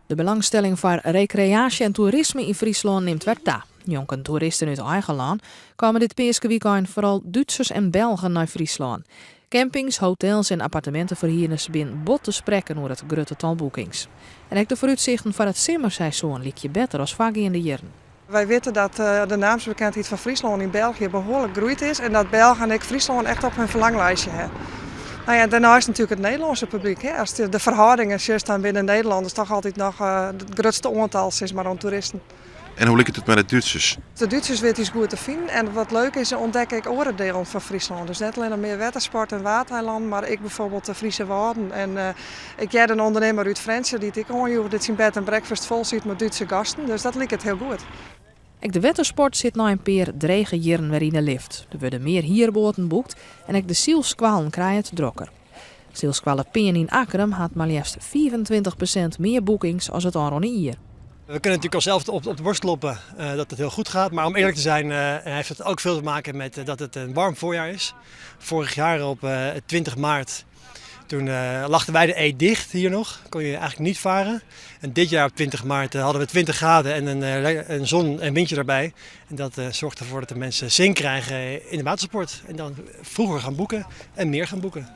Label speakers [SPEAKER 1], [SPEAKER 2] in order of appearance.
[SPEAKER 1] De belangstelling foar rekreaasje en toerisme yn Fryslân nimt wer ta. Njonken toeristen út eigen lân komme dit peaskewykein foaral Dútsers en Belgen nei Fryslân. Campings, hotels en apparteminteferhierders binne bot te sprekken oer it grutte tal boekings. En ek de foarútsichten foar it simmerseizoen lykje better as foargeande jierren.
[SPEAKER 2] Wy witte dat de naamsbekendheid fan Fryslân yn België behoarlik groeid is en dat Belgen ek Fryslân echt op hun ferlanglijstje ha. No ja, dêrneist natuerlik it Nederlânske publyk. Hè. Ast de ferhâldingen sjochst, dan binne de Nederlanners toch altyd noch it grutste oantal sis mar, oan toeristen.
[SPEAKER 3] En hoe liket it mei de Dútsers?
[SPEAKER 2] De Dútsers witte ús goed te finen en wat leuk is, se ûntdekke ek oare dielen fan Fryslân. Dus net allinnich mear wettersport en Waadeilannen, mar ek bijvoorbeeld de Friese Wâlden. En ik hearde in ûndernimmer út Frjentsjer dy't ek oanjoech dat syn bed and breakfast fol sit mei Dútse gasten. Dus dat liket hiel goed.
[SPEAKER 1] Ek de wettersport sit nei in pear drege jierren wer yn 'e lift. Der wurde mear hierboaten boekt en ek de sylskoallen krije it drokker. Sylskoalle Pean yn Akkrum hat mar leafst 25% mear boekings as it ôfrûne jier.
[SPEAKER 4] We kunnen natuurlijk al zelf op de borst kloppen dat het heel goed gaat. Maar om eerlijk te zijn heeft het ook veel te maken met dat het een warm voorjaar is. Vorig jaar op 20 maart toen lag de Wijde Ee dicht hier nog. Kon je eigenlijk niet varen. En dit jaar op 20 maart hadden we 20 graden en een zon en windje erbij. En dat zorgt ervoor dat de mensen zin krijgen in de watersport. En dan vroeger gaan boeken en meer gaan boeken.